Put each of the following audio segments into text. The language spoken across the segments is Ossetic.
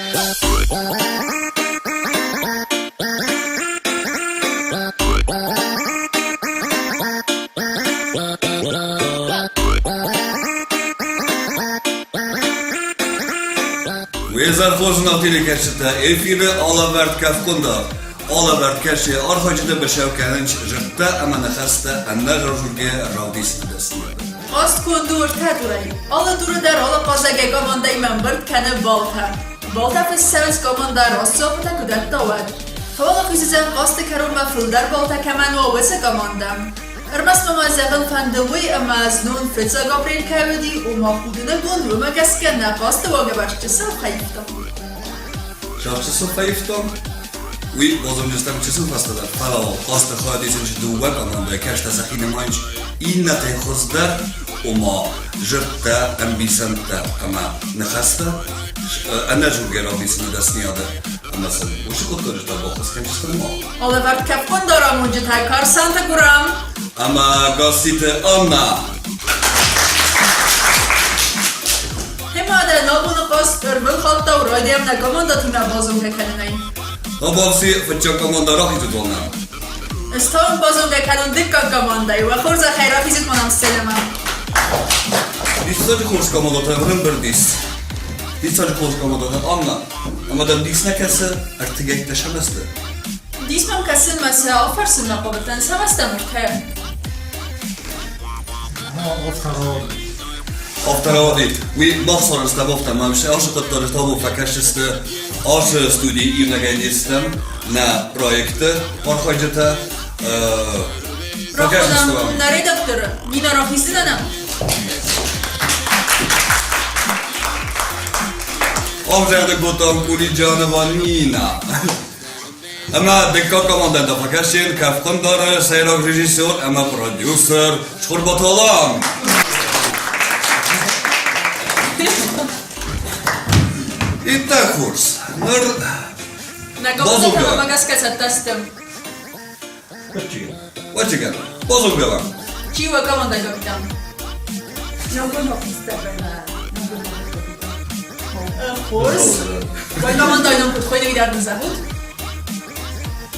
Уе зӕр хорз нал телекӕсджытӕ, эфиры алӕвӕрд кӕфхъуындар. Алӕвӕрд кӕсы архайджыты быцӕу кӕнынц зӕрдтӕ ӕмӕ ныхӕстӕ ӕнӕразургӕ равдисыны дӕсныйады. Хъазтконд у ӕртӕ дурӕй. Алы дуры дӕр алы хъазӕгӕй командӕимӕ ӕмбырд кӕны баллтӕ. Баллтӕ фыссӕнынц командӕ раст дзуаппытӕ куы дӕтта, уӕд. Фӕуӕлахиз уыдзӕн хъазты кӕронмӕ фылдӕр баллтӕ кӕмӕн уа, уыцы командӕ. Ӕрмӕст ма мӕ зӕгъын фӕнды уый, ӕмӕ знон фыццаг апрель кӕй уыди, ома худыны бон, уымӕ гӕсгӕ нӕ хъазты уагӕвӕрд чысыл фӕивта. Зӕгъ, чысыл фӕивтам. Уый базондзыстӕм чысыл фӕстӕдӕр, фӕлӕ уал хъазты хайадисӕджы дыууӕ командӕйы кӕстӕр сӕхи нымайынц иннӕтӕй хуыздӕр, ома зӕрдтӕ, ӕмбисӕндтӕ ӕмӕ ныхӕстӕ ӕнӕзонгӕ равдисыны дӕсныйады ӕмӕ сын уыцы хъуыддаджы та баххуыс кӕнджыстӕм мах. Алӕвӕрд кӕфхъуындар амонджытӕ Карсанты Гурам ӕмӕ Гасситы Анна. Темадӕ набоны хъазт ӕрвылхаттау райдайӕм нӕ командӕтимӕ базонгӕ кӕнынӕй. Абон фыццаг командӕ рахизут уонӕ. Ӕз та уын базонгӕ кӕнон дыккаг командӕйы. Уӕ хорзӕхӕй рахизут мӕнӕн сценӕмӕ. Диссаджы хорз командӕтӕ ӕрӕмбырд ис. Диссаджы хорз командӕтӕ Анна. Ӕмӕ дӕм дис нӕ кӕсы, ӕртыгӕйттӕ сӕмӕсты? Дис мӕм кӕсы мӕ сӕ афӕрсынмӕ хъавыдтӕн сӕмӕстӕм ӕртӕ. Авторауади. Уый мах сарӕзтам афтӕ, мӕм сӕ ацы хъуыддаджы табу фӕкӕсдзысты ацы студийы иунӕгӕй не стӕм нӕ проекты архайджытӕ. Рахонӕм нӕ редакторы Нина рахиздзынӕ Ӕвзӕрды кодтам Кулиджанова Нина. Ӕмӕ дыккаг командӕн та фӕкӕсин Кӕфхъуындары сӕйраг режиссер ӕмӕ продюсер Цхуырбаты Алан. Иттӕг хорз. Ныр Нӕ командӕтӕ гӕсгӕ цӕттӕ сты. Вачиган, базонгӕ вам. Чи уӕ командӕйы капитан? Хорз. Уӕ командӕйы ном куыд хуыйны, уый дӕр нын зӕгъут.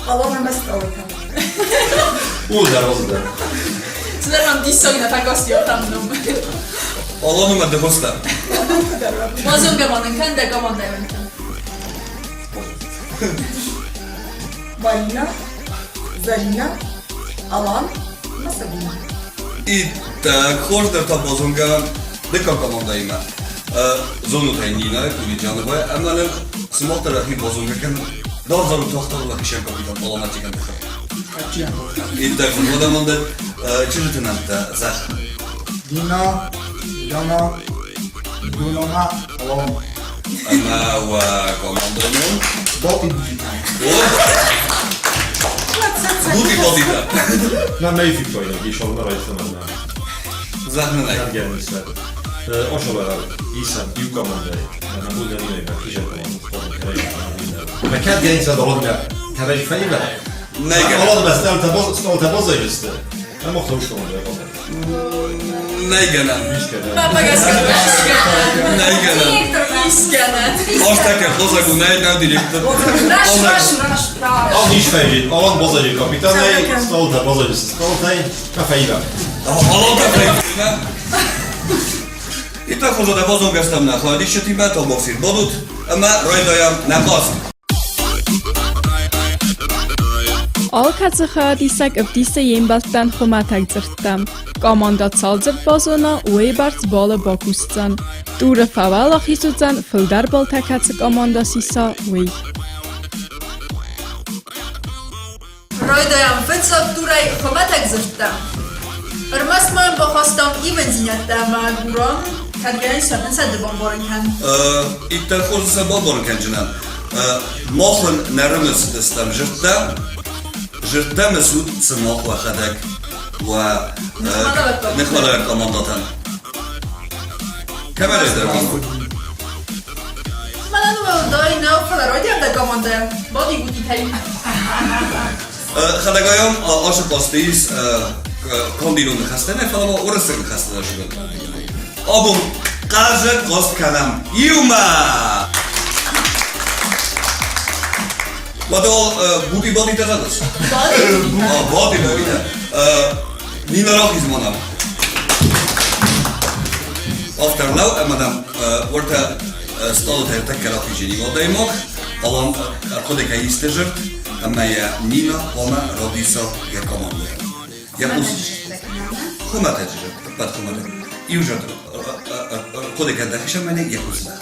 Алан ӕмӕ стъалытӕ. У, дӕр. Цыдӕр мӕм диссаг нӕ фӕкасти ахӕм ном. Алан ӕмӕ Дыгъуызтӕ. Базонгӕ ма нын кӕн дӕ командӕйы уӕнгтӕ. Марина, Зарина, Алан ӕмӕ Сабина. Иттӕг хорз дӕр та базонгӕ дыккаг командӕимӕ. Зонут ӕй Нина Кулиджанова ӕмӕ нын сымах дӕр ӕхи базонгӕ кӕнут. Дарддӕр тахтар лӕхисӕн капитан Аланатикӕн тыххӕй. Иттӕг хорз уӕдӕ чызджыты нӕмттӕ зӕгъ. Дина, Яна, Юнона, Алан. Ӕмӕ уӕ командӕйы ном? Бати Бути Батита. Nem, melyik is, ahol rajzolom nem. Зӕгъ Germiszer. Osalarar hiszen Jukamandai, nem ugyan Meg kell gerinced a hodne. Keverik fejébe? Ne igen. Alan ezt el te bazajössz. Nem akar usomodni. Ne igen. Ne igen. Azt kell hozagú, ne, nem direkt. Az is fejét, Alan Bazagyi kapitány, Stolter Bazagyi Stolter, a fejébe. Alan te fejébe. Itt meghozod a bazongesztemnek, ha egy is timmel, taboxit badut, ӕмӕ райдайӕм нӕ хъазт. Алкӕцы хайадисӕг ӕвдисы йе мбӕлттӕн хуымӕтӕг дзырдтӕ. Командӕ цал дзырд базона, уыйбӕрц балы бакусдзӕн. Туры фӕуӕлахиз уыдзӕн, фылдӕр баллтӕ кӕцы командӕ сиса, уый. Райдайӕм фыццаг турӕй хуымӕтӕг дзырдтӕ. Ӕрмӕст ма йын бахастам ивындзинӕдтӕ ӕмӕ Гурам кӕдгӕйӕн сӕ ды бамбарын кӕн. Иттӕг хорз сӕ бамбарын кӕнджынӕн. Мах ын нӕ рымысыдыстӕм зырдтӕ. Зырдтӕ мысут сымах уӕхӕдӕг уӕ ныхмӕлӕвӕрд командӕтӕн. Кӕмӕ райдайӕм? Мӕнӕн уӕлдай нӕу, фӕлӕ райдайӕм дӕ командӕ. Бадигутитӕй. Хӕдӕгайӕм ацы хъазты ис кондирон ныхӕстӕ нӕ, фӕлӕ ма уырыссаг ныхӕстӕ дӕр сыгъдӕг. Абон хъазӕн хъазт кӕнӕм иумӕ! Уӕдӕ бути бадитӕ зӕгъыс? Бати, бадитӕ. Нина рахиз мӕнӕ. Афтӕ рлӕу ӕмӕ дӕм уӕртӕ стъалытӕ тӕккӕ рахизӕн иу адӕймаг, Алан ӕрхъуыды кӕй исты зырд, ӕмӕ йӕ Нина хъуамӕ равдиса йӕ командӕйӕн. Йӕ хъус хуымӕтӕджы зырд, ӕппӕт хуымӕтӕг. Иу зырд ӕрхъуыды кӕн дӕхи сӕмӕнӕй йӕ хъус здах.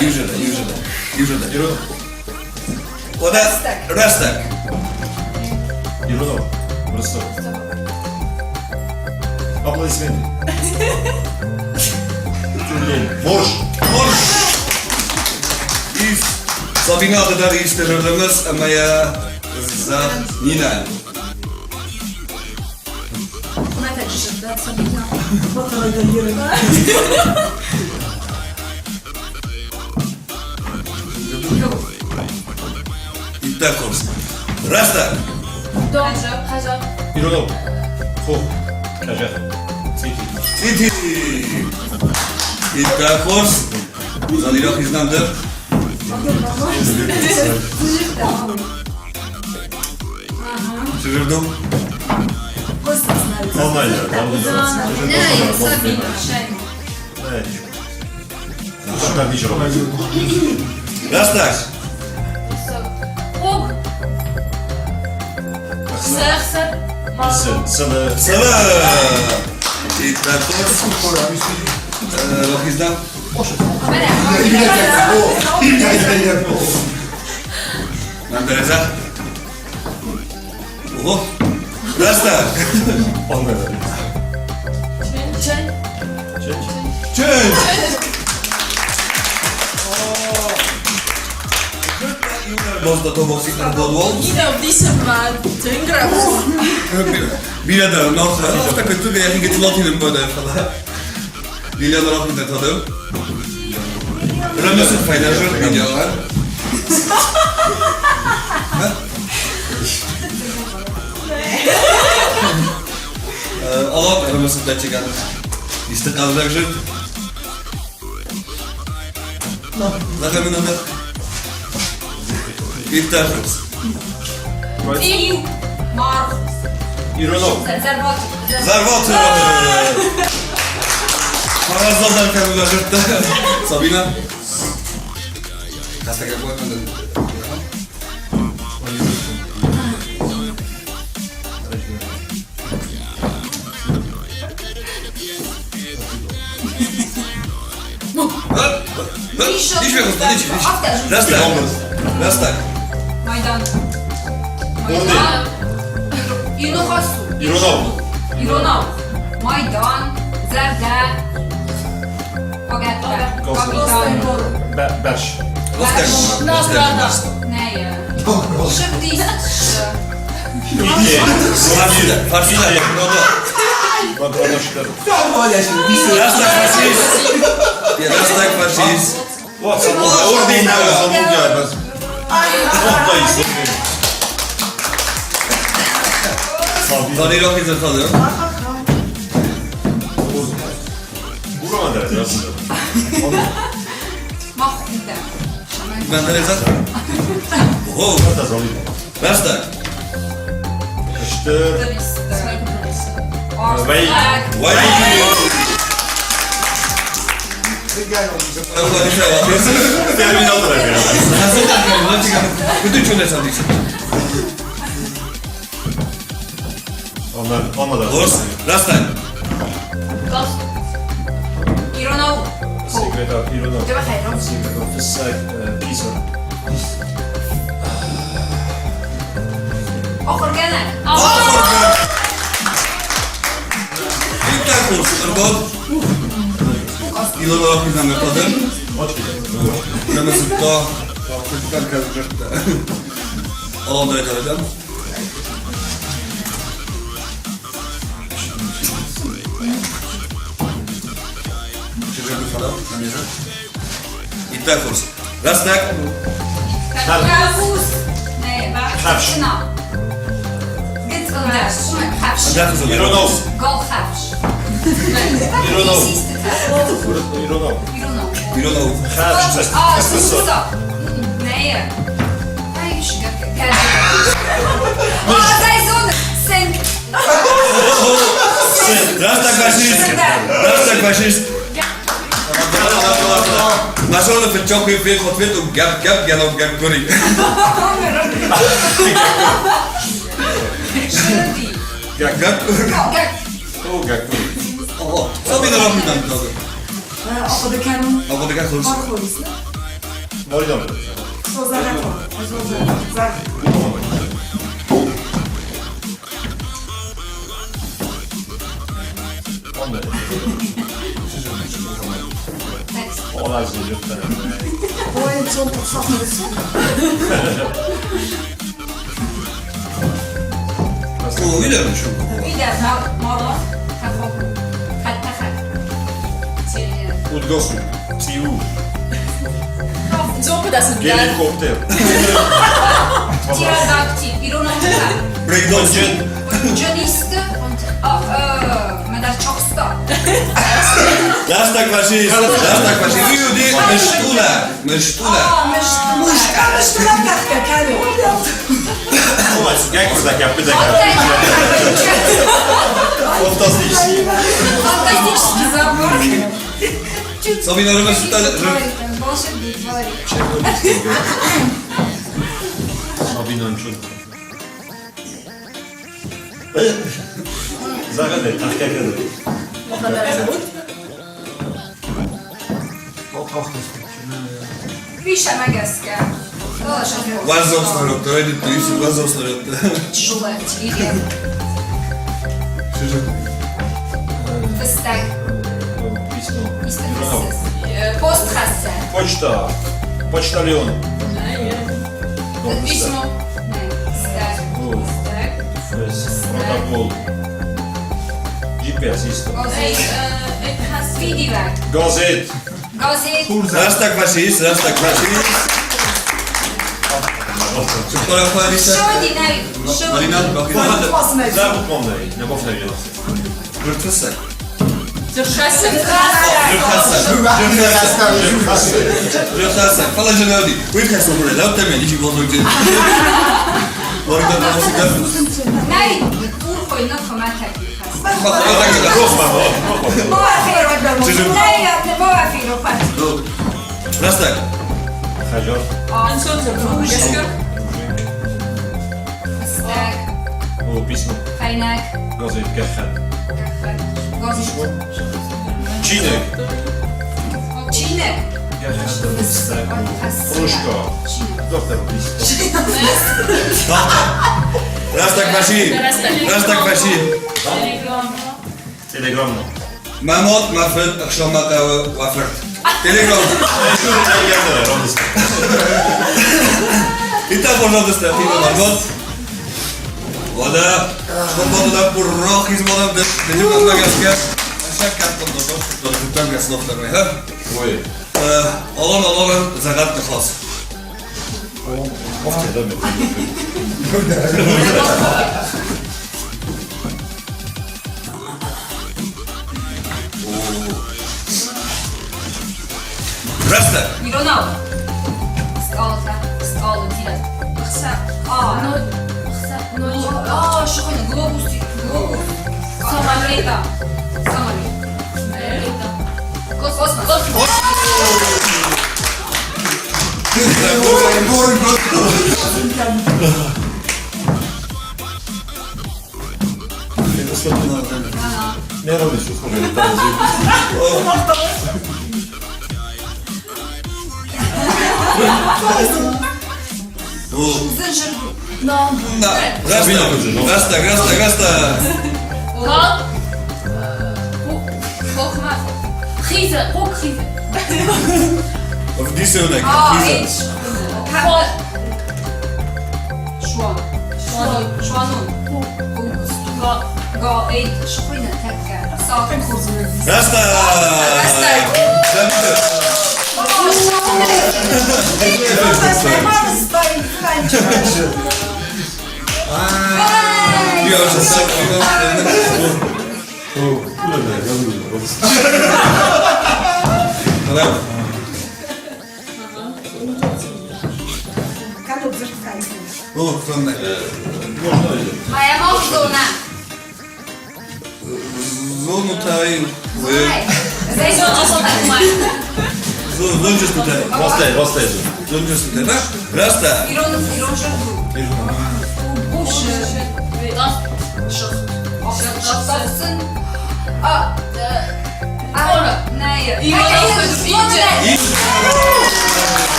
Иу зӕрдӕ, иу зӕрдӕ, иу зӕрдӕ. Уӕдӕ рӕстӕг. Иронау, Ростов. Аплодисменты. Тюлень. Морж. Морж. Ис. Сабинаты дӕр исты зӕрдӕмӕс ӕмӕ йӕ за Нинӕ. Хуымӕтӕджы зӕрдӕ Сабина. Иттӕг хорз. Рӕстӕг. Дон. Хъазах. Иронау. Хох. Хъазах. Цъити. Цъити. Иттӕг хорз. Залира хизнам дӕр. Чызырдым. Рӕстӕг. Хъуг. Сӕхсӕр. Сылы. Сылы. Иттӕг хорз. Рахиздам. Мандереза. Ого. Рӕстӕг. Чын. Чын. Бирӕ дӕр нал афтӕ куыд тугӕ йӕхи гыццыл атилын кодта, фӕлӕ Лилия рахмет айтады. Рәмесін файда жүр видеолар. Алан рәмесін тәтигән. Исте қазақ жүр. Лахамин анда. Иттәхыз. Цъиу. Маргъ. Иронау. Зӕрватыкк. Зӕрватыкк. Фараздан кәмилә жыртты. Сабина. Хәстәгә куймадың. Рӕстӕг. Рӕстӕг. Майдан. Майдан. Инохасу. Иронау. Иронау. Майдан. Зӕрдӕ. Агӕттӕ. Капитан. Бӕрш. Рӕстӕг. Рӕстӕг. Нӕйы. Шыбдис. Фарсида. Рӕстӕг фашист. Рӕстӕг фашист. Данила Хизерхадыр. Мандалеза. Ого. Рӕстӕг. Стыр. Вӕй. Вӕй. Терминатор. Хорз, рӕстӕг. Иронау. Иронау. Фыссӕг, писар. Ахуыргӕнӕг. Ахуыргӕнӕг. Иттӕг хорз, ӕрбад. Илона рахизӕн ӕрбадӕн. Ӕмӕ зыдта, Алан дӕм. Иттӕг хорз. Рӕстӕг. Иронау. Иронау. Иронау. Иронау. Рӕстӕг фашист. Рӕстӕг фашист. Машона фӕччохи фехот фет у гӕп гӕп гӕнок гӕп гури. Гӕп гӕп. О, гӕп гури. О, Sabine Rahmidan kaldı. Аподекан. Аподекан хорз. Мархорис. Моридон. Созарето. Зар. О, видел, что? Удгосу. Циу. Геликоптер. Breakdance. Рӕстӕг фашист. Рӕстӕг фашист. Уйуди мыштула. Мыштула. Фантастический. Sabine Rahmidan. Sabine Загадай, тахкакады. Почта. Почтальон. Письмо. Протокол. GPS исто. Газет. Рӕстӕг фашист, рӕстӕг фашист. Жыртысак. Жыртысак. Фала женоди. Уикас обре, лаутаме, ничи бозок. Растак. Хажар. О, письмо. Газет, гәххәт. Чинек. Гәххәт, Кружка. Доктор письмо. Растак фаши. Растак фаши. Телеграмма. Мамот мафет ахшамата ваферт. Телеграм. Итак, пожалуйста, пиво Маргот. Вода. Свобода пуррох из модам de magaske. Ой. Алон алон загад нахос. Раста. Не родиш, На. Раста. Раста, раста, раста. Of die zo denk ik. Рӕстӕг! Rasta.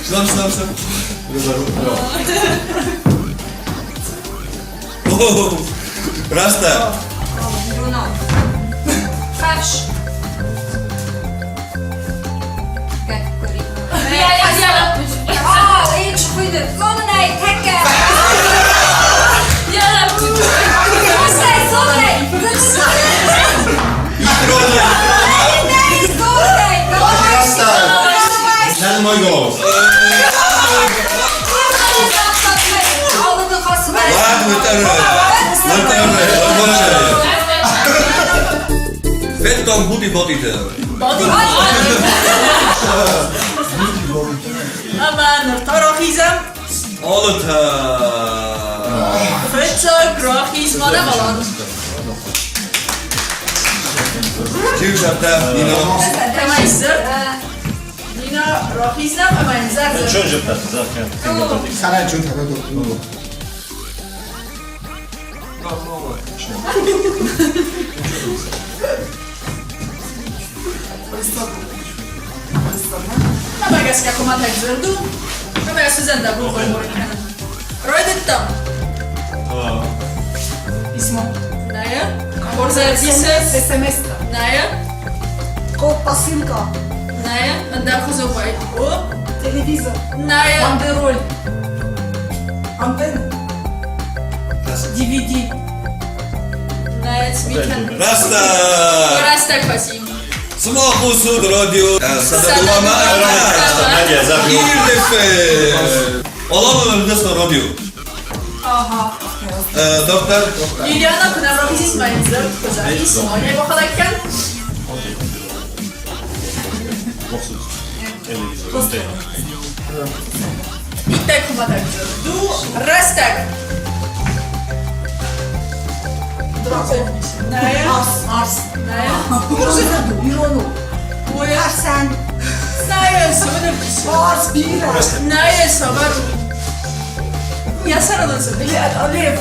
Snap, snap, snap. Oh, Rasta. Not my goals. Fettan booty body tail. Ӕмӕ ныр та рахизӕм. Алытӕ. Фыццаг рахиз ма нӕ балан. Чившатӕ, Нино. Кӕмӕй дзырд? Нина рахизнӕм ӕмӕ йын зӕгъдзӕн. 三来九条都多。 Ӕмӕ гӕсгӕ хуымӕтӕг дзырд у, ӕмӕ йӕ судзӕн дӕ бон хъуыр-хъуыр кӕнын. Райдыдтам. Письмо. Нӕйы. Хорз ӕвдисы. СМС. Нӕйы. Код посылка. Нӕйы. Ӕндӕр хуызы уай. О. Телевизор. Нӕйы. Бандероль. Антенна. DVD. Нӕйы. Цмикӕн. Раста! Рӕстӕг фӕци. Сымах хъусут радио 102 Ир FM. Алан Өлгесна радио. Ага. Доктор. Лилиана куы нӕ рахизис мӕ йын дзырд, куы зӕгъис, Соня бахалӕггӕн. Иттӕг хуымӕтӕг дзырд у. Рӕстӕг. Дракон. Нӕйы. Арс. Арс. Нӕйы. Ирону. Ой. Арсен. Нӕйы. Цы Арс бирӕ. Нӕйы. Цавӕр у? Йӕ сӕрыл ын цы Лев.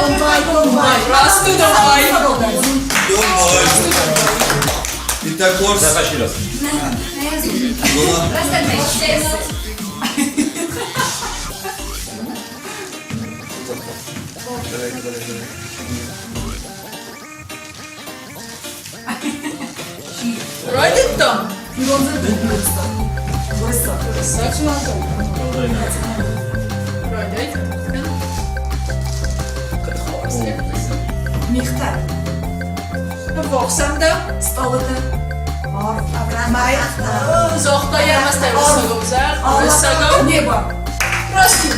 Домбай, домбай. Раст у домбай. Домбай. Иттӕг хорз. Луна. Райдыдтам. Ирон дзырд у. Райдай. Мигътӕ. Ӕввахс ӕм дӕ. Стъалытӕ. Арв. Мӕй. Загъта йӕ мӕстӕй уырыссагау зӕгъ. Уырыссагау. Небо. Раст у.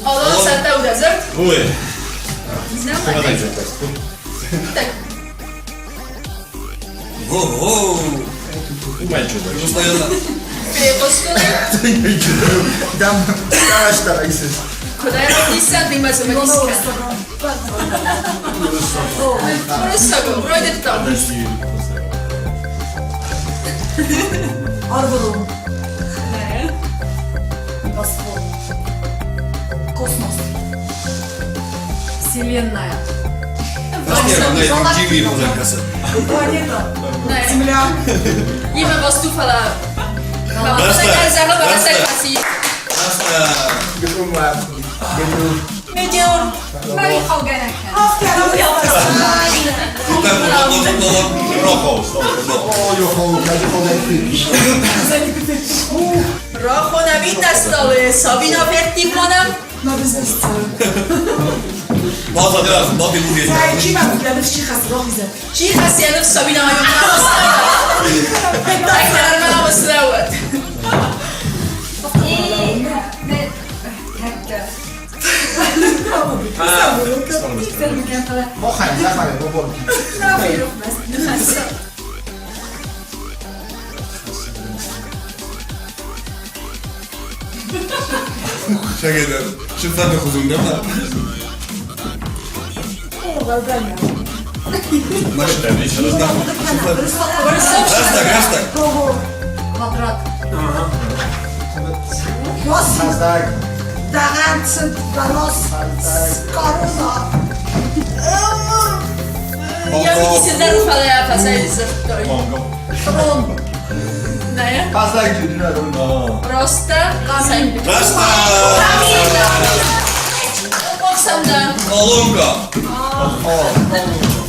Алан цӕттӕ у дӕ дзырд? Ой. Знӕм. Так. Го-го! Фехъуыстон. Дам, Куыд ӕй рахизӕн, уый мӕ цымыдис кӕны. Уырыссагау райдыдтам. Арвырон. Нӕ. Небосвод. Космос. Вселенная. Планета. Нӕ. Земля. Имӕ басту, фӕлӕ Рӕстӕг. зӕгъы рӕстӕг фӕци. Метеор. Рахонӕм иннӕ стъалы, Сабина ферттивмонӕм. Чи хӕссы Сабина Колонка.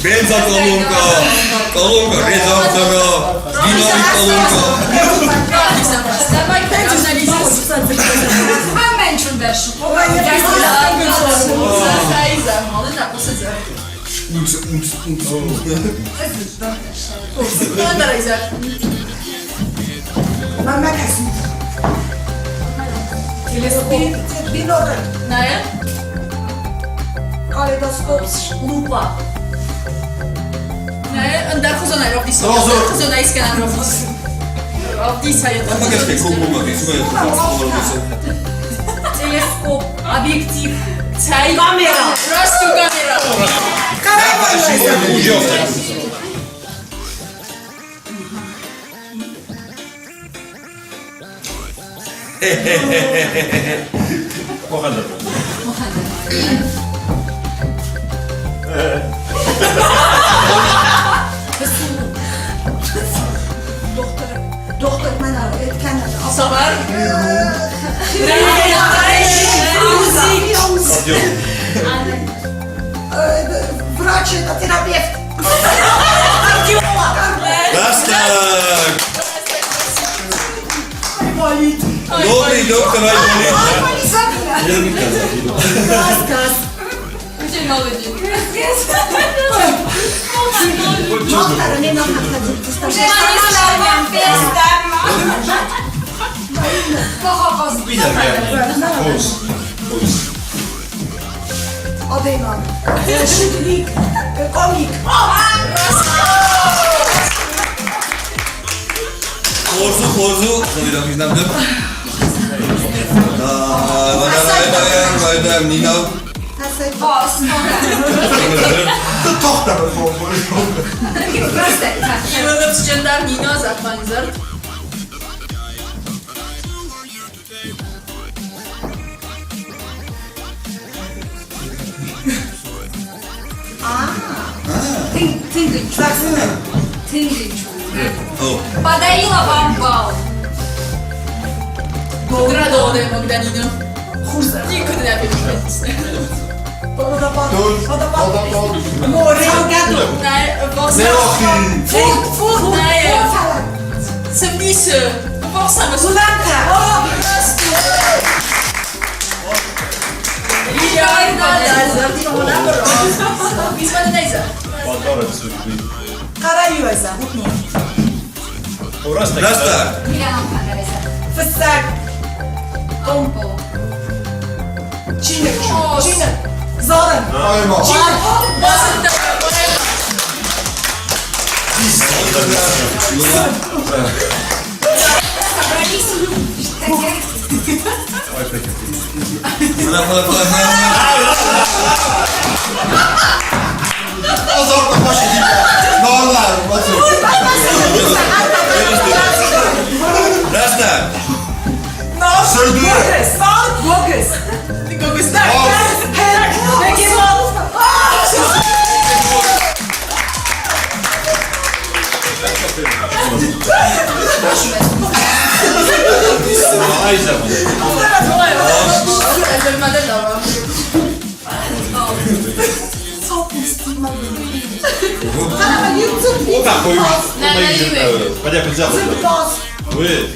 Бензоколонка. Колонка, резонка, динамик колонка. Телескоп, объектив, цай, камера, расту камера. Савар. Врач, это терапевт. Растак! Добрый доктор Айболит. Хорзу, хорзу, Нина. Подарила вам бал. Градоны Магданина. Никуда не переходите. Растак! Фысак. Чинек. Чинек. Зоран. Растак!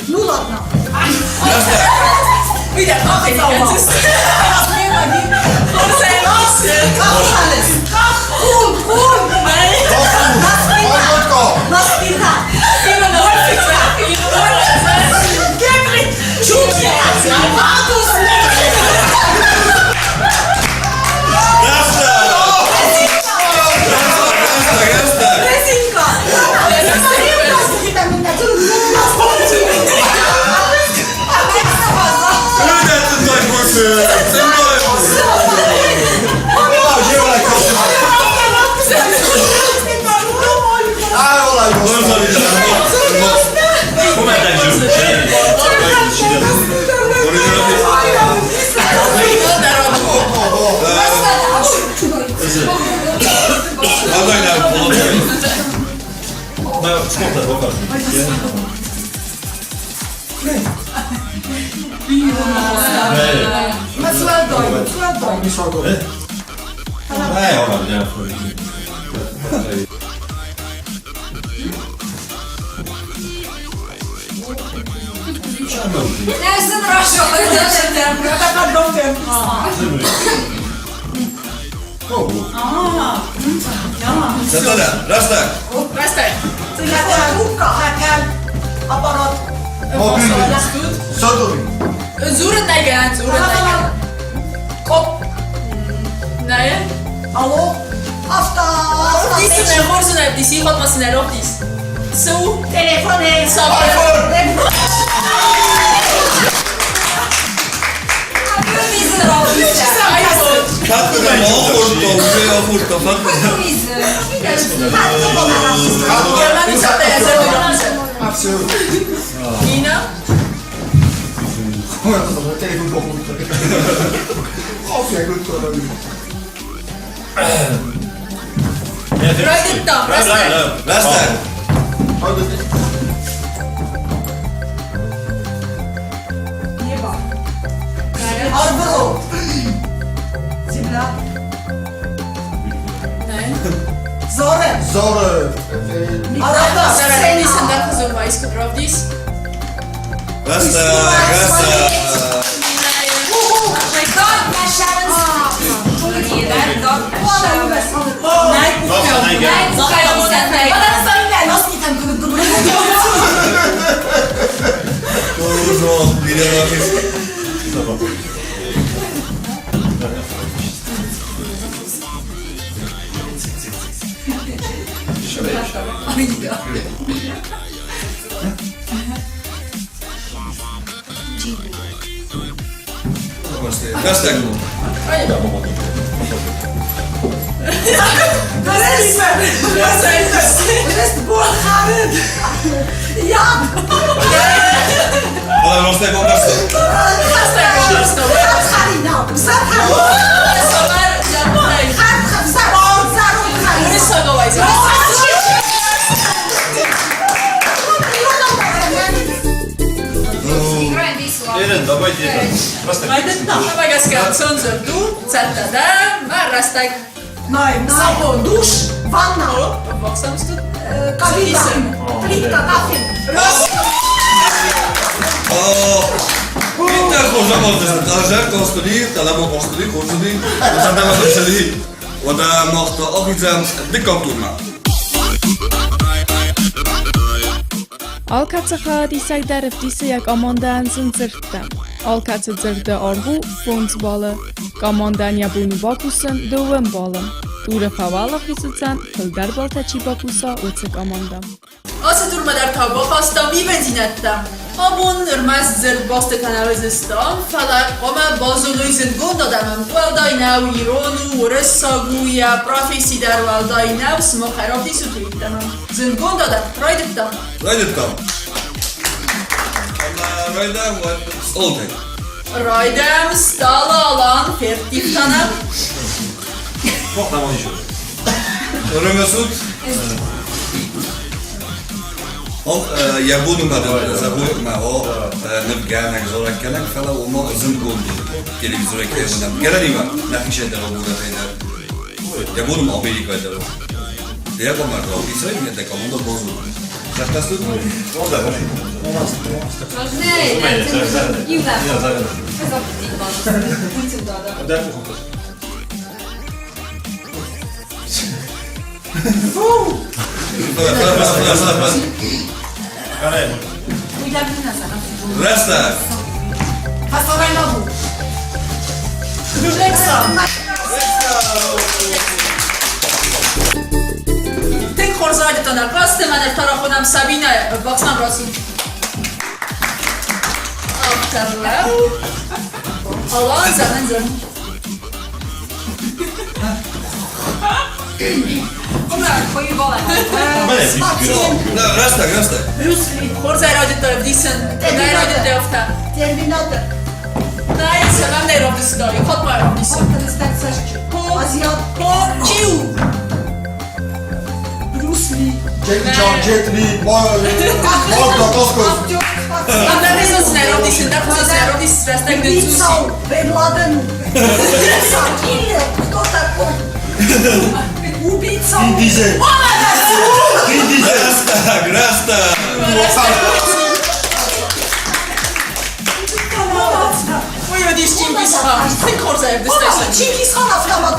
Ну ладно. Алкӕцы хайадисӕг дӕр ӕвдисы йӕ командӕйӕн зын дзырдтӕ. Алкӕцы дзырды аргъ у фондз баллы. Командӕйӕн йӕ бон у бакусын дыууӕ баллы. Туры фӕуӕлахиз уыдзӕн, фылдӕр баллтӕ чи бакуса, уыцы командӕ. Ацы турмӕ дӕр та бахастам ивындзинӕдтӕ. Абон ӕрмӕст дзырдбастытӕ нӕ уыдзыстӕм, фӕлӕ хъуамӕ базоной зындгонд адӕмӕн, уӕлдай нӕу ирон у, уырыссаг у, йӕ професси дӕр уӕлдай нӕу, сымах ӕрӕвдисут уый йеддӕмӕ. Зындгонд адӕм, райдыдтам. Райдыдтам. Ӕмӕ райдайӕм уӕд стъолтӕй. Райдайӕм стъалы Алан ферттивтанӕ. Ӕрымысут? Йӕ боны зӕгъут-ма, о, нывгӕнӕг, зарӕггӕнӕг, фӕлӕ уымӕ зындгонд у телевизорӕй кӕй уынӕм. Гӕнӕнимӕ нӕхицӕй дӕр горӕтӕй дӕр. Я буду Америка это. Я помогал. И все, мне так команда бозу. Resta. Тынг хорз райдыдта нӕ къласты, мӕнӕ рахонӕм Сабинӕйы, ӕввахс нӕм рацу. Афтӕ Алан, зӕгъын зӕгъын. Рӕстӕг, рӕстӕг. Брюс Ли, хорзӕй райдыдта ӕвдисын, нӕ райдыдта афтӕ. Терминатор. Нӕ, цӕмӕн нӕ равдыста, иу хатт ма равдисын. Азиат. Чи у? Брюс Ли. Джеки Чан, Джет Ли, Magda Toskos. Убийца Бен Ладен. Убийца Киллер. Кто такой? Убийца. Vin Diesel. Vin Diesel. Рӕстӕг, рӕстӕг. Уый уыдис Чингисхан. Тынг хорз ӕвдыста. Чингисхан автомат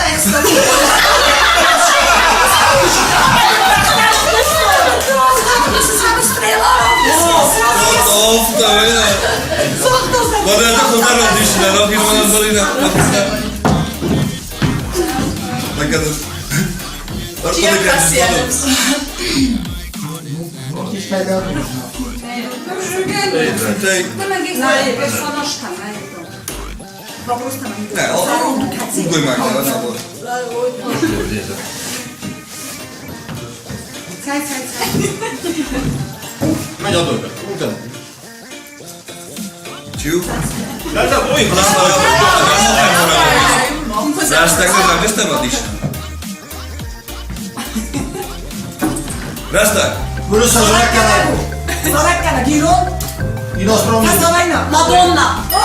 Rastag. Madonna. Rastag.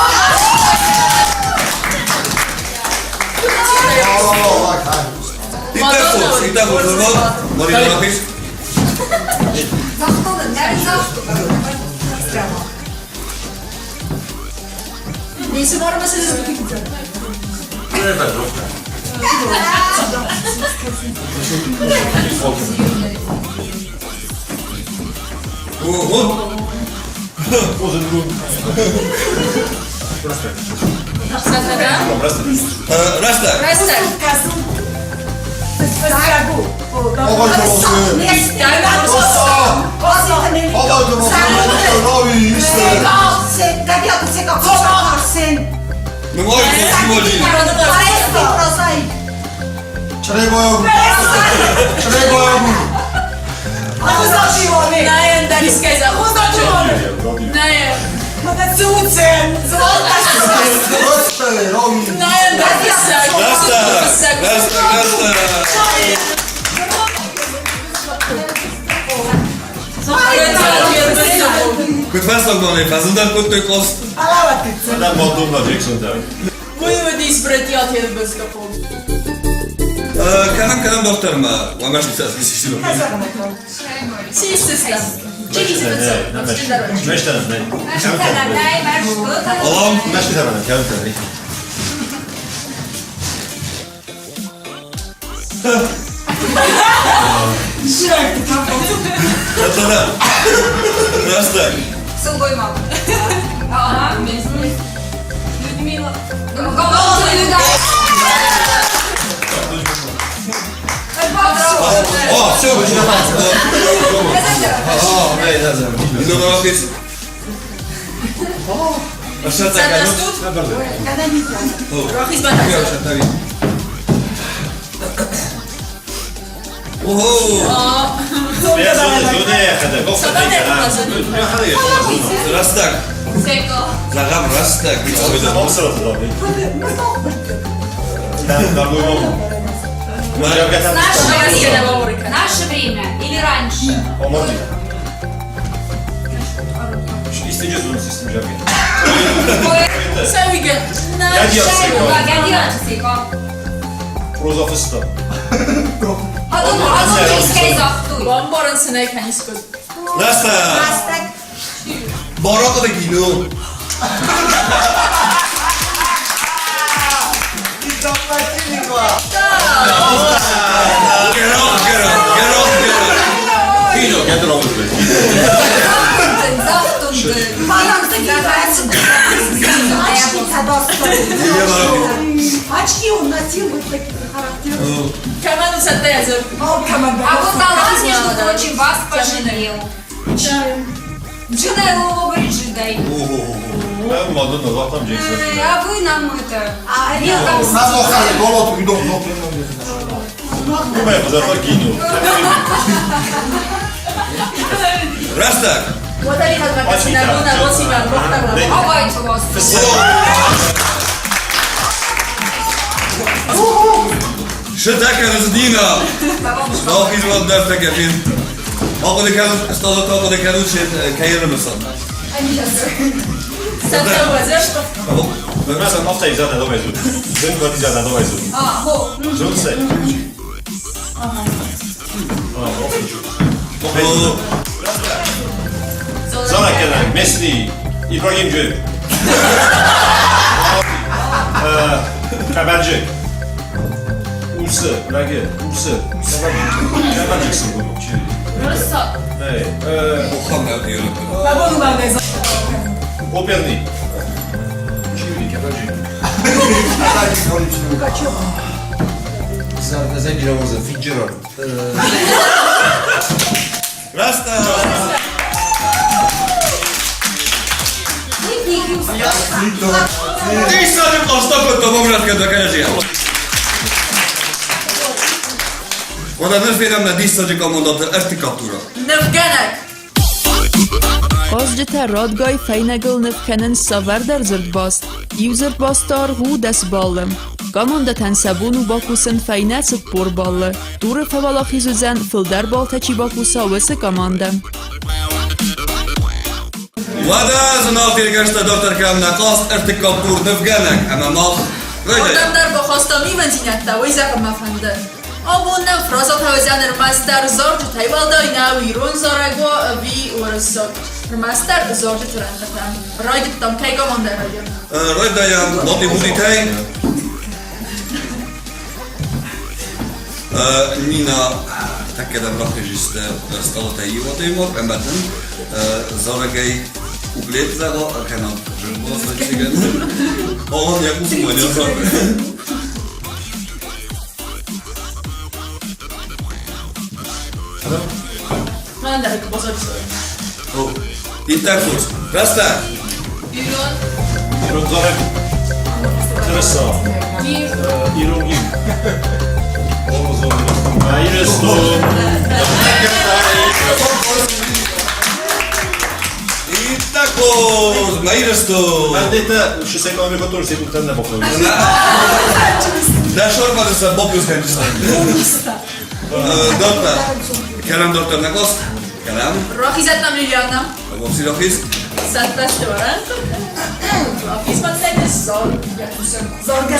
Rastag. Наше время или раньше? Адон загътой. Бамбарын сын ӕй кӕнис куыд. Рӕстӕг! Рӕстӕг. Барахъы кино. Get off, get off, get off, get off. Kino. Get on with it. Очки Очки он носил вот такие характерные. Кӕмӕн у цӕттӕ дзырд? А вот Алан, между прочим, вас пожалел. Джидай Лоло Бриджидай. Мадонна загътам Джейсон. А вы нам это... А Мелком Кумӕй фӕзӕгъта кино. Рӕстӕг! Давайте вас. Шытӕ Нина! Рахиз дӕртӕгӕ фин. Ахъуыды кӕнут, кӕй ӕрымысӕм. Зараг Месси, Ибрагимджи. Кабанджи. Усы, лаге, усы. Кабанджи Nee. Оперный. Чили, кабанджи. Рӕстӕг! Диссаджы хъазт акодтам омрӕтгӕ кӕрӕдзийӕ. Уӕдӕ ныр фенӕм нӕ диссаджы командӕты ӕртыккаг туры. Нывгӕнӕг! Хъазджытӕ радгай фӕйнӕгыл ныв кӕнынц цавӕрдӕр дзырдбаст. Иу дзырдбасты аргъ у 10 баллы. Командӕтӕн сӕ бон у бакусын фӕйнӕ 40 баллы. Туры фӕуӕлахиз уыдзӕн, фылдӕр баллтӕ чи бакуса, уыцы командӕ. Уӕдӕ зынаргъ телегӕстӕ дарддӕр кӕнӕм нӕ хъазт ӕртыккаг тур нывгӕнӕг ӕмӕ мах райдайӕм. Ардӕм дӕр бахастам ивӕндзинӕдтӕ, уый зӕгъын мӕ фӕнды. Абон нӕм фразӕтӕ уыдзӕн ӕрмӕстдӕр зарджытӕй уӕлдай нӕу ирон зарӕг уа ӕви уырыссаг. Ӕрмӕстдӕр зарджыты рӕнхъытӕ. Райдыдтам кӕй командӕ райдайӕм? Райдайӕм Латибудитӕй. Нина тӕккӕ дӕм рахизисты стъалытӕй иу адӕймаг ӕмӕ дын зарӕгӕй куплет зӕгъа, кӕнӕ зынбасӕджыгӕн. Алан йӕ къусмӕ не зары. Итак, Рӕстӕг! Ирон. Ирон зарӕг. Тырыса. Ирон гимн. Ирыстон. Итак, на Ирыстон! De sorban össze Bobjusz Doktor. Kelem doktornak azt. Kelem. Рахизӕттӕм Лилиана. Bobszi Rahiz. Цӕттӕ сты Рахизмӕ Zorga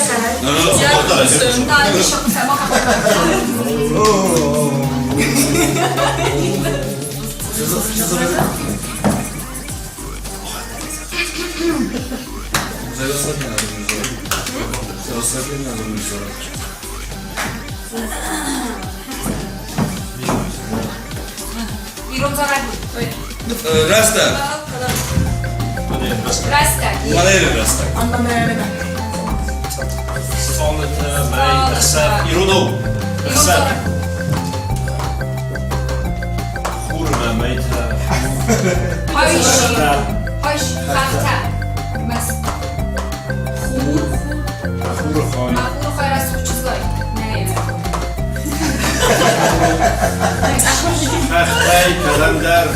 Ирон зарӕг. Рӕстӕг. Рӕстӕг. Рӕстӕг. Иронау. Ӕхсӕв. Хурмӕ, мӕйтӕ. Хойш, хӕхтӕ. Хур. Хуры хай. Хуры хай рӕсугъд чызгай. Хӕхтӕй кӕдӕмдӕр,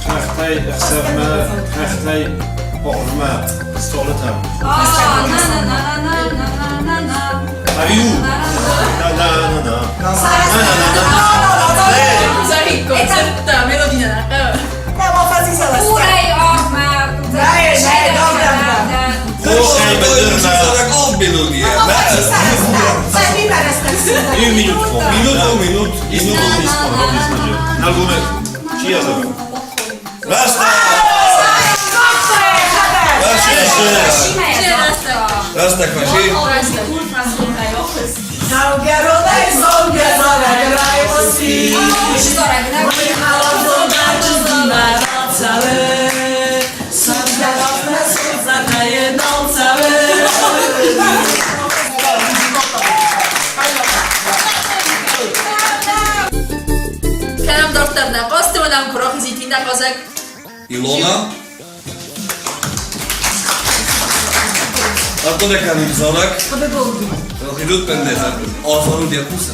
хӕхтӕй ӕхсӕвмӕ, хӕхтӕй хъуырмӕ, стъолытӕм. На-на-на-на-на-на-на-на. Ӕви у? На-на-на-на. Зарикко, цӕттӕ, мелодия Хурӕй арвмӕ. Мелодия. Иу минут хом. Минут у минут. Минут Нӕлгоймаг чи азарыд? Раст! Раст машин. Цӕугӕронӕй цӕугӕ зарӕг райхъуысти. Кӕнӕм дарддӕр нӕ хъазты уынӕм куы рахизит иннӕ хъазӕг. Илона. Ӕрхъуыды кӕнут зарӕг. Рахизут бендезӕ. Азарут йӕ кусы.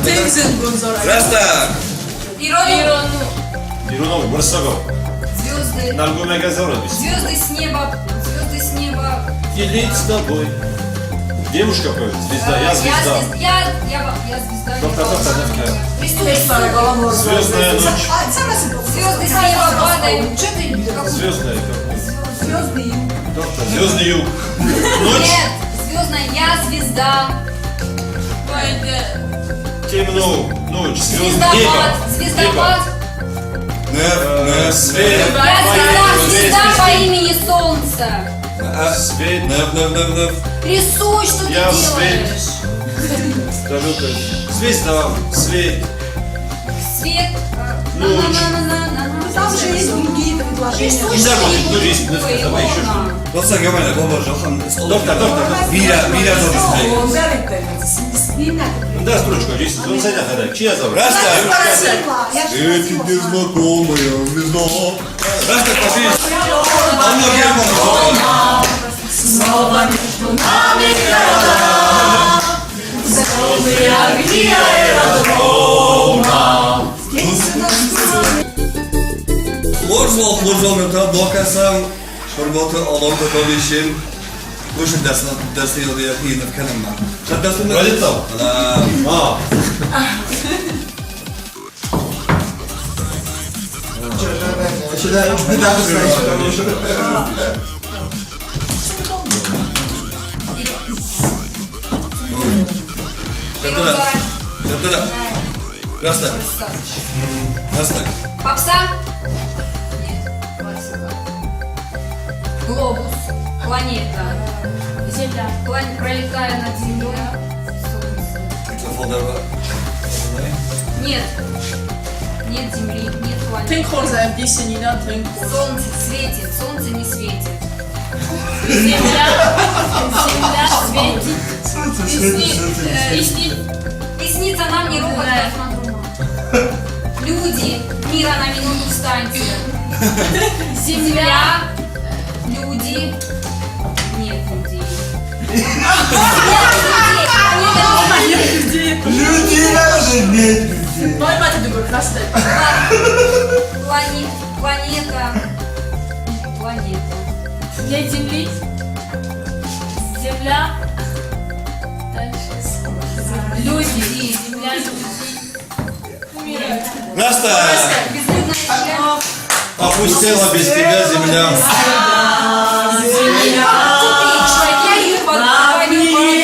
Тынг зындгонд зарӕг. Рӕстӕг! Ирон Иронау, уырыссагау. Звезды. Нӕлгоймаг азарыд. Звезды с неба. Звезды с неба. Делить с тобой. Девушка поет, звезда, я звезда. Я, я, я звезда. Доктор, доктор, доктор. Рисуй. Звездная ночь. Звезды с неба падают. Что ты? Какой? Звездная как? Звезды юг. Доктор, звездный юг. Ночь. Нет, звездная, я звезда. Темно, ночь, звезды, небо. Звездопад, звездопад. Нев, нев, Свет. Я звезда, звезда по имени Солнце. Свет. Нев, нев, нев, нев. Рисуй, что ты Я свет. делаешь. Далекая. Звезда, свет. Свет. Ночь. На-на-на-на-на. Там же есть другие предложения. Рисуй Не знаю, что-нибудь ну, есть, ну, такое, давай еще Илона. Доктор, гемайна, баба, жохан. Доктор, доктор, доктор. Бира, бира Да, строчку, здесь, он садя, когда, чья зовут? Растак! Я же Эти незнакомые, не знаю. Растак, пошли! Анна Герман! Снова между нами города, Звездные огни аэродрома. Здесь у нас Хорз уал, хорз уал, ныр та бакӕсӕм Цхуырбаты Аланты Талишин. Кусы дӕсныйады йӕхи ныв кӕнынмӕ. Райдыдта? А. Растак. Растак. Попса? Нет, классика. Глобус. Планета. Земля. Пролетая над землей. Солнце. Нет. Нет земли, нет планеты. Тынг хорз ӕвдисы Нина, тынг хорз. Солнце светит, солнце не светит. Земля. Земля светит. Исни. И снится нам не робот космодрома. Люди, мира на минуту встаньте. Земля, люди, нет людей. Нет людей, Люди даже нет людей. Нойматы дыгур, растак. Планета, планета, планета. Нет земли. Земля. Дальше. Люди. Земля, люди. Умирают. Растак! Безлюдная земля. Опустела без тебя земля. Я ее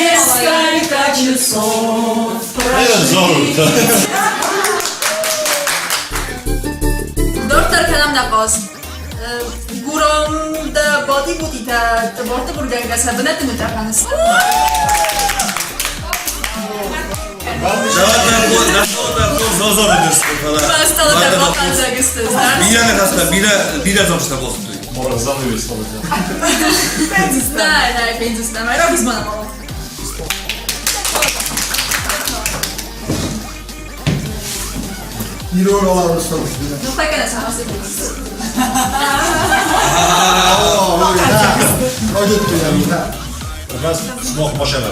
Несколько часов. Этот зорут. Дарддӕр кӕнӕм нӕ хъазт. Гурам дӕ бати-бутитӕ тыбар-тыбургӕнгӕ сӕ бынӕтты ныттӕхӕныс. Басталытӕ бахъӕлдзӕг сты. Бирӕ ныхӕстӕ, бирӕ, бирӕ дзырдтӕ базыдтой. Морозаны веселый. Нӕ, нӕ, фендзыстӕм. Рагуыз-ма нӕ мама. Ирон аларыстан. Ныртӕккӕ нӕ сагъӕсы кодтой. Раз смог машина.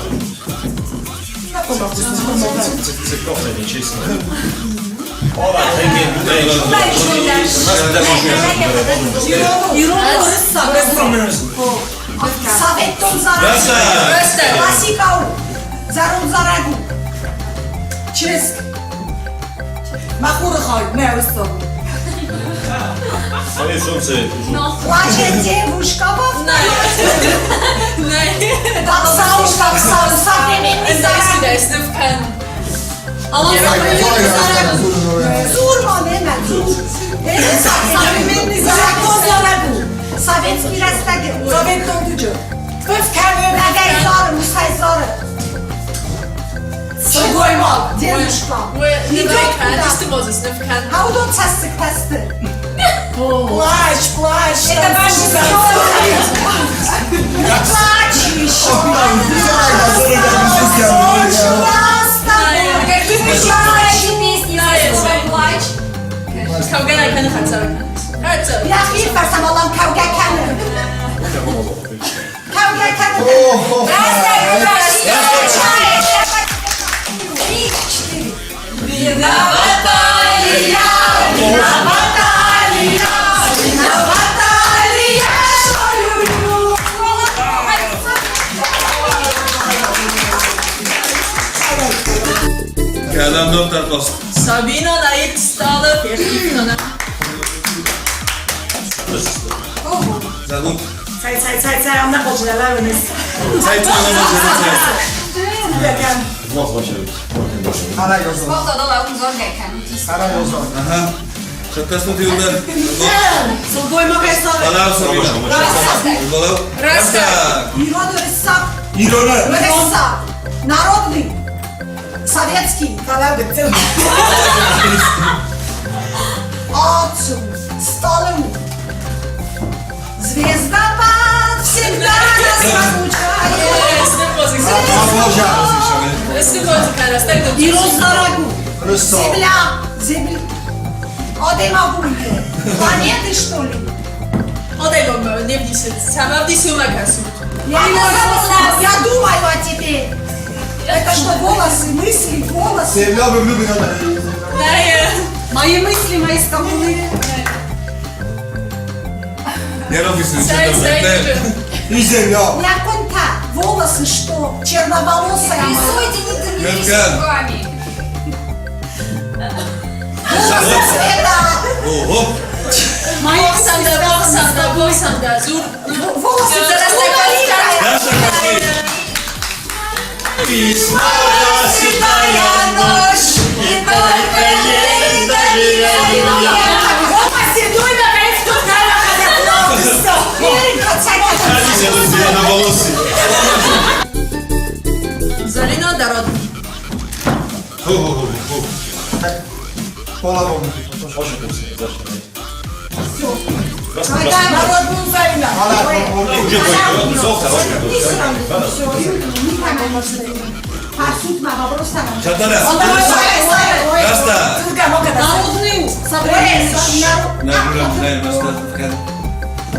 Це нечесно. Ора, Советон зараг. Растак! Классика. Зарон зарагу. Чест. Махуры хай, мӕ уыссау. Свое солнце. Плачет девушка во Нӕ. Как сау, как сау, современный зараг. Зурма, нема, зур. Это современный зараг, зарагу. Советский растаги. Совет донducu. Рагай зары, мусай зары. Сылгоймаг. Девушка. Идет куда? Хаудон цасык тасты. Плач, плач. Это ваши Не плачь еще. Нас с тобой. Какие песни со словом плач? Я хир фарсам кавга каны. Кавга каны. Три, четыре. Виновата ли я? Виновата ли я? Виновата ли я, что люблю? Кәләм доктор кост. Сабина наит стала перхифнона. Забуд. Цай, цай, цай, цай, am ne Цай цай Nekem. Аха. Шаттасну тиулдар. Сылгоймаг эсары. Балау Сабина. Балау. Растак. Ирод Рысак. Ирона. Рысак. Народный. Советский. Отцу, столу. Звездопад всегда нас разлучает. Ирод зарагу. Земля. Земля. Одемагуйте. Планеты, что ли? Я, я думаю о тебе. Это что, волосы, мысли, волосы? Земля влюблена. Мои мысли, мои скакуны. Я роби И земля. Я конта. Волосы что? Черноволосая моя. Рисуйте, не трудитесь Мелкан. руками. Волосы цвета. Ого. Волосы цвета. Даша пошли. Святая ночь, и только ей доверяю я. На волосы. Зарина Дарод. Ху-ху-ху-ху. Полавом. Народную Зарина. Шатара. Раста.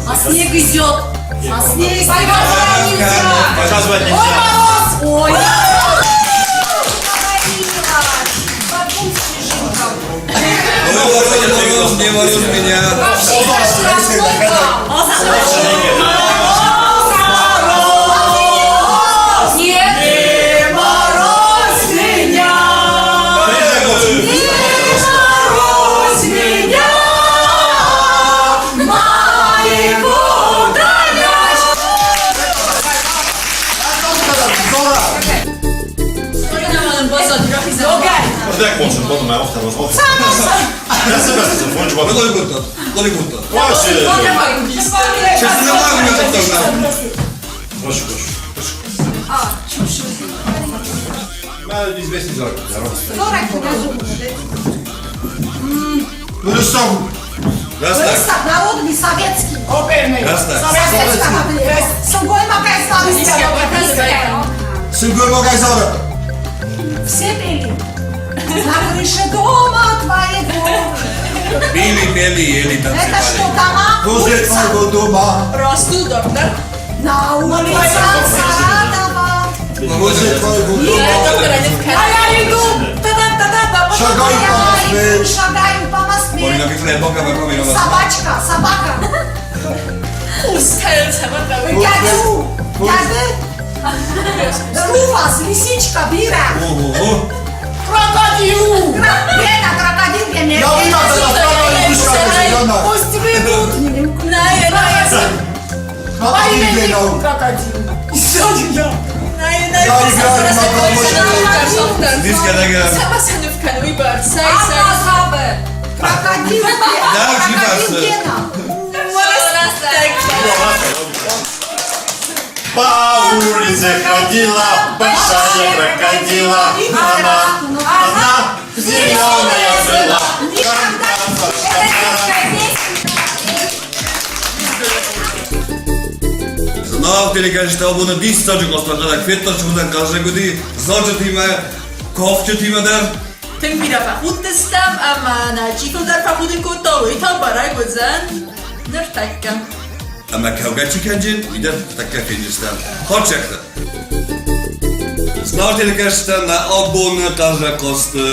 А снег идет. А снег. Показывать нельзя. Ой, Ой, мороз, не мороз меня. Вообще штрафной балл. Нет. мороз меня. Мороз меня. Моего Так, можно, потом я автор возможно. Я себя закончу. Голигутта. Голигутта. Ваше. Сейчас не могу, не готов. Прошу, прошу. А, известный зарок. Рысак. Растак. Народный, советский. Оперный. Растак. Сынгоймаг Айзара. Все пели. На крыше дома твоего. Пили, пели, ели, Это что, танцевали. дома? Возле Улица? твоего дома. Росту, доктор. На улице Саратова. Возле твоего дома. Доктор, А я иду. Та-да-та-да-да. Шагаю по Я Москве. иду, шагаю по Москве. Борина Викле, Бока, Бока, Собачка, собака. Гадю, гады. Руфас, лисичка, бира. Ого. Крокодил. Лена, крокодил, Я я видел, когда Крокодил. Крокодил. Крокодил. Крокодил Гена. По улице ходила большая крокодила. Она, она зеленая была. Знав телекажете абоны диссаджы костахада кфеттачы хъазӕг уыди, зарджытимӕ, кафджытимӕ дӕр. Тынг бирӕ фӕхудтыстӕм ӕмӕ нӕ чи фылдӕр фӕхудын кодта, уый та бӕрӕг уыдзӕн ныртӕккӕ. Ӕмӕ кӕугӕ чи кӕнджын, уый дӕр ныртӕккӕ фенджыстӕм. Хорзӕхтӕ! Знав телекажете нӕ абоны хъазӕхъосты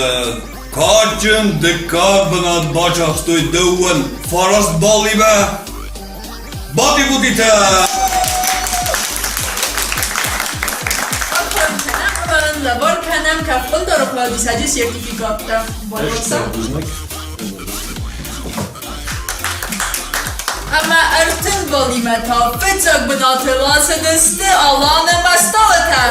кадджын дыккаг бынат бацахстой дыууын фараст баллимӕ Бати-бутитӕ! Лӕвар кӕнӕм кӕфхъуындары хъуладисӕджы сертификаттӕ. Ӕмӕ 30 баллимӕ та фыццаг бынаты ласыдысты Алан ӕмӕ Сталытӕ.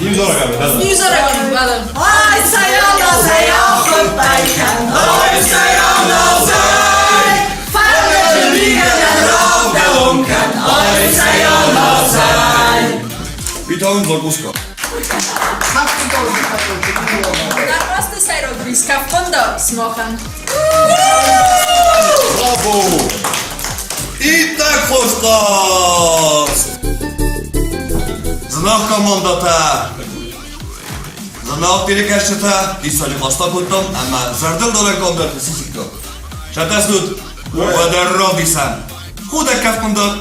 Иу зарӕг ӕмбӕлы. Ай, sayana, Питон закуска. Нарвасты сӕйраг приз кӕфхъуындар сымахӕн. Браво! Иттӕг хорз хъазт! Зынаргъ командӕтӕ, зынаргъ телекӕсджытӕ, диссаджы хъазт акодтам ӕмӕ зӕрдылдарӕн командӕты сисиккам. Сӕтӕстут, уӕдӕ равдисӕм. Худӕг кӕфхъуындар.